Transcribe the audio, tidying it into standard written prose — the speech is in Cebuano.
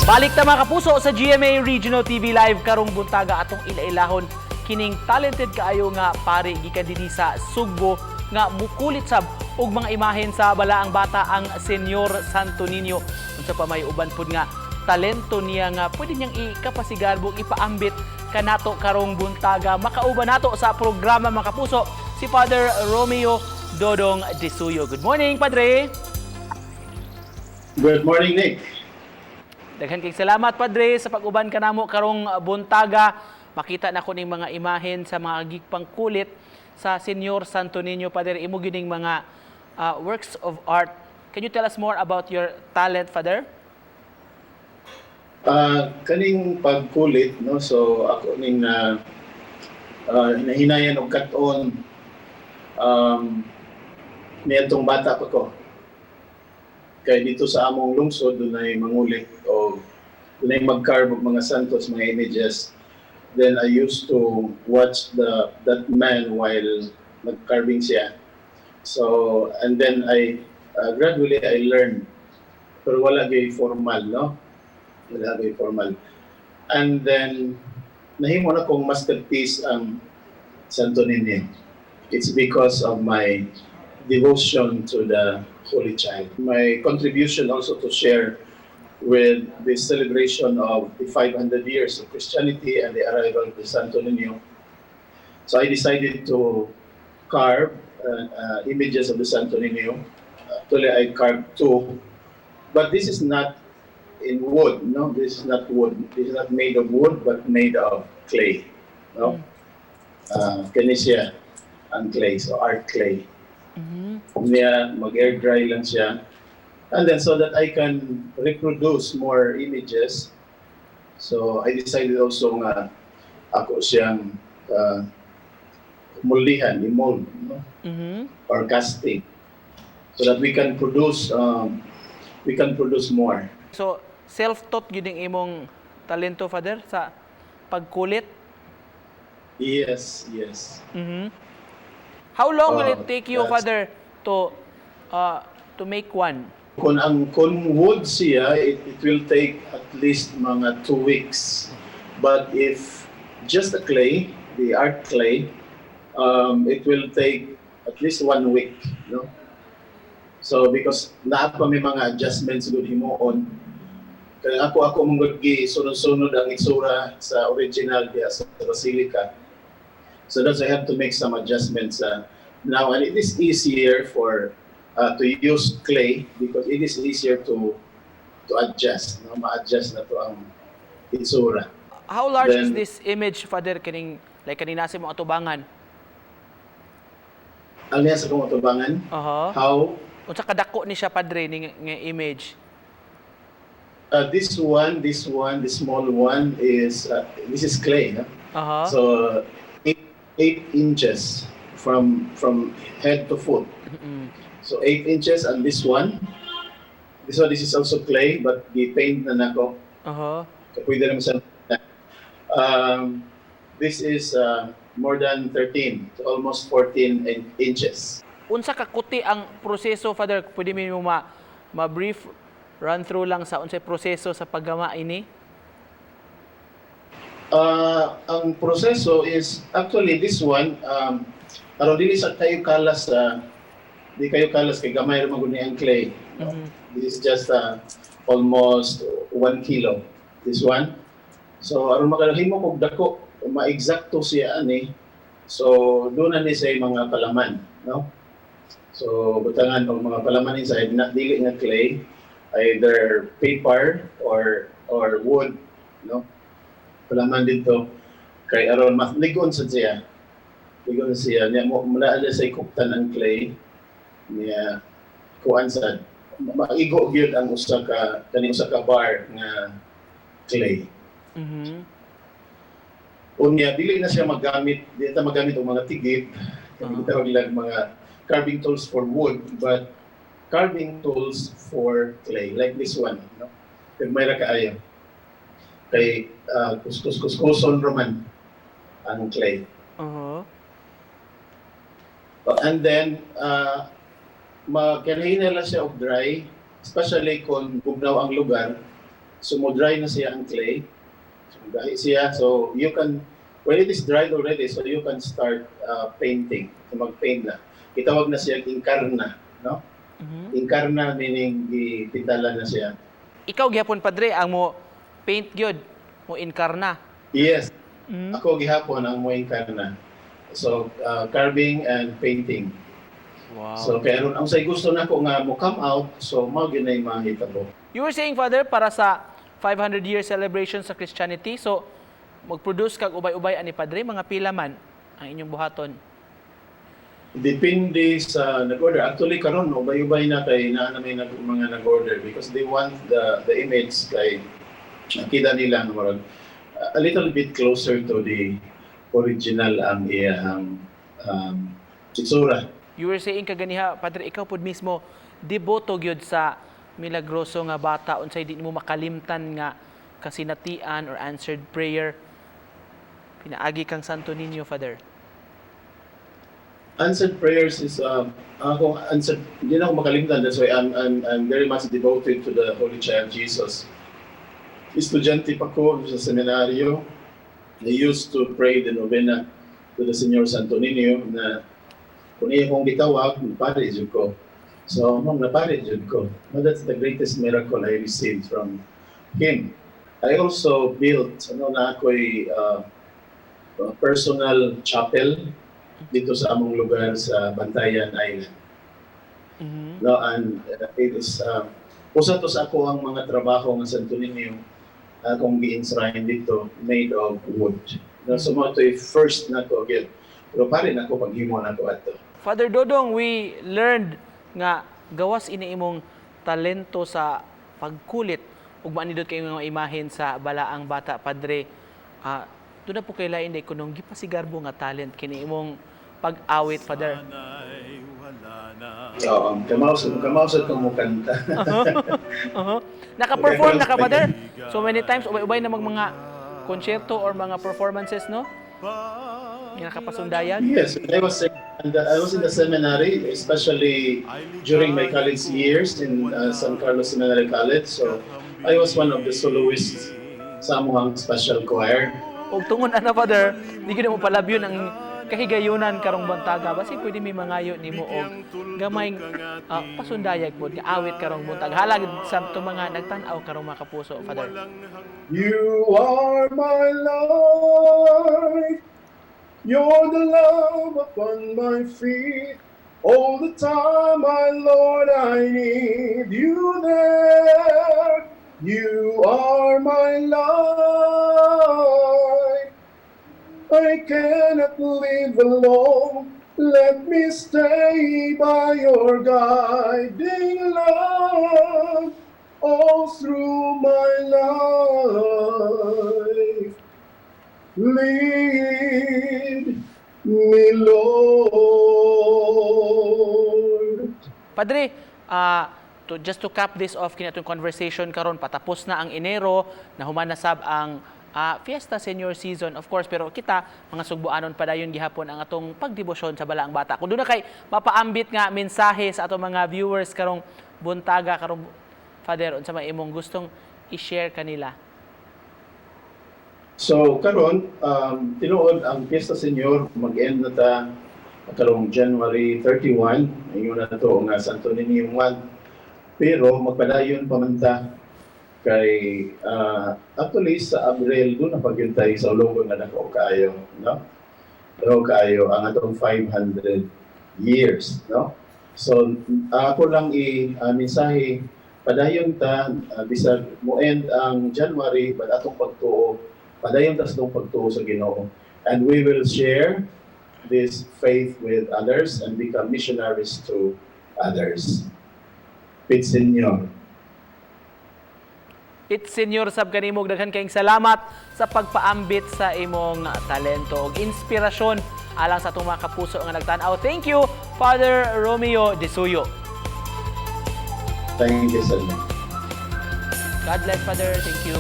Balik ta, mga kapuso, sa GMA Regional TV Live karong buntaga. Atong ila-ilahon kining talented kaayo nga pari gikan dinhi sa Sugbo nga mukulit sab og mga imahen sa Balaang Bata, ang Senyor Santo Niño. Unsa pa may uban pud nga talento niya nga pwede niyang ikapasigarbo, ipaambit kanato karong buntaga. Makauban nato sa programa, mga kapuso, si Father Romeo Dodong Desuyo. Good morning, Padre. Good morning, Nick. Daghan kay salamat, Padre, sa pag-uban kanamo karong buntaga. Makita na ko ning mga imahen sa mga gigpangkulit sa Senyor Santo Niño, Padre. Imo gining mga works of art. Can you tell us more about your talent, Father? Kaning pagkulit, no? So ako ning hinahinayan og kat-on niadtong bata pa ko. Kay dito sa among lungsod dunay mangulit o dunay mag-carve og mga santos, mga images. Then I used to watch the that man while nag-carving siya. So and then I gradually I learned, pero wala gyud formal, no? Wala gyud formal. And then nahimo na kong masterpiece ang Santo Niño. It's because of my devotion to the Holy Child. My contribution also to share with the celebration of the 500 years of Christianity and the arrival of the Santo Niño. So I decided to carve images of the Santo Niño. Actually, I carved two, but this is not in wood. No, this is not wood. This is not made of wood, but made of clay. No, kani siya ang clay, so art clay. Niya mag-air dry lang siya. And then so that I can reproduce more images, so I decided also nga ako siyang moldihan, i-mold, no? Or casting, so that we can produce more. So, self-taught gyud ang imong talento, Father, sa pagkulit? Yes. How long will it take you, Father, to make one? Kung wood siya, it will take at least mga 2 weeks. But if just the clay, the art clay, it will take at least one week, no? So because naa pa may mga adjustments gud himuon. Kaya ako man gud gi sunod-sunod ang itsura sa original diya sa Basilica. So that's I have to make some adjustments now, and it is easier for to use clay because it is easier to adjust, no? Ma-adjust na to ang itsura. How large is Then- this image, Father, kining like kaning nasa imong atubangan? Ang niya sa kong atubangan, how Unsa kadako ni siya, Padre, ning nga image? This one, the small one is this is clay, no? So 8 inches from head to foot. So 8 inches, and this one, this is also clay, but gi-paint na nako. So pwede naman sa this is more than 13, so almost 14 inches. Unsa ka kuti ang proseso, Father? Pwede mo ma brief run through lang sa unsay proseso sa paggama ini? Ang proseso is actually this one, aron dili sa kayo kalas, di kayo kalas kay gamay ra man gud ni ang clay, no? This is just almost 1 kilo, this one. So aron makahimo kog dako, ma-exacto siya ani. So doon na ni sa mga palaman, no? So butangan og mga palaman inside na dili nga clay, either paper or wood, no? Palaman dito kay aron mas ligon sa siya. Ligon siya niya mo mula sa ikuptan ang clay niya, kuan sa maigo gyud ang usa ka kaning usa ka bar nga clay. Unya dili na siya magamit, di ta magamit og mga tigip, kani gitawag lang mga carving tools for wood, but carving tools for clay like this one, no? Gagmay ra kaayo. Kay kuskus kuskuson raman ang clay. And then magkanahina lang siya og dry, especially kung bugnaw ang lugar. So mo dry na siya ang clay. So gahi siya. So you can, when it is dried already, so you can start painting. So mag-paint na. Itawag na siya inkarna, no? Inkarna meaning gipintalan na siya. Ikaw gihapon, Padre, ang mo paint gyud, mo inkarna. Yes, ako gihapon ang mo inkarna. So carving and painting. So kaya ron ang say gusto nako nga mo come out, so mao gyud nay mahitabo. You were saying, Father, para sa 500 year celebration sa Christianity, so mag-produce kag ubay-ubay ani, Padre, mga pila man ang inyong buhaton? Depende sa nag-order. Actually karon ubay-ubay na kay naa na may mga nag-order because they want the image kay nakita nila nga murag a little bit closer to the original ang iyang itsura. You were saying kaganiha, Padre, ikaw pud mismo deboto gyud sa milagroso nga bata, unsay di nimo makalimtan nga kasinatian or answered prayer pinaagi kang Santo Niño, Father? Answered prayers is akong answered, hindi na ako makalimtan. That's why I'm very much devoted to the Holy Child Jesus. Estudyante pa ko sa seminaryo, I used to pray the novena to the Señor Santo Niño na kung iya kong gitawag, napari jud ko. So, mong napari jud ko. No, that's the greatest miracle I received from him. I also built, ano na ako'y personal chapel dito sa among lugar sa Bantayan Island. No, and it is usa to sa ako ang mga trabaho nga Santo Niño akong gi-enshrine dito, made of wood. No, so mao to'y first nako gyud. Pero pare nako paghimo nako ato. Father Dodong, we learned nga gawas ini imong talento sa pagkulit ug maanindot kay mga imahen sa balaang bata, Padre. Ah, duna po kay lain day kunong gipasigarbo nga talent kini imong pag-awit, Father. Oo, kamaw sad kang mukanta. Naka-perform na ka, Father. So many times, ubay-ubay na mag mga konsyerto or mga performances, no? Nga nakapasundayag. Yes, I was in the seminary, especially during my college years in San Carlos Seminary College. So I was one of the soloists sa amuhang special choir. Og tungod ana, Father, di gyud mo palabyon ang kahigayunan karong buntaga. Basi pwede mi mangayo nimo og gamay pasundayag pod nga awit karong buntag. Halag sa atong mga nagtan-aw karong mga kapuso, Father. You are my life. You're the love upon my feet. All the time, my Lord, I need you there. You are my life. I cannot live alone. Let me stay by your guiding love all through my life. Lead me, Lord. Padre, just to cap this off kini atong conversation karon, patapos na ang Enero, nahuman na sab ang Fiesta Senior season, of course, pero kita mga Sugbuanon, padayon gihapon ang atong pagdebosyon sa Balaang Bata. Kung duna kay mapaambit nga mensahe sa atong mga viewers karong buntaga, karong, Father, unsa may imong gustong i-share kanila? So karon, tinuod ang Fiesta Senior mag-end na ta karong January 31, ingon na to nga Santo Niño 1. Pero magpadayon pa man ta kay actually sa Abril duna pa gyud tay saulog nga dako kaayo, no? Dako kaayo ang atong 500 years, no? So ako lang i mensahe, padayon ta bisag mo end ang January, but atong pagtuo, padayon ta sa atong pagtuo sa Ginoo and we will share this faith with others and become missionaries to others. Pit Señor. It Senior sab kanimo. Daghan kayong salamat sa pagpaambit sa imong talento ug inspirasyon alang sa atong mga kapuso nga nagtan-aw. Thank you, Father Romeo Desuyo. Thank you, sir. God bless, Father. Thank you.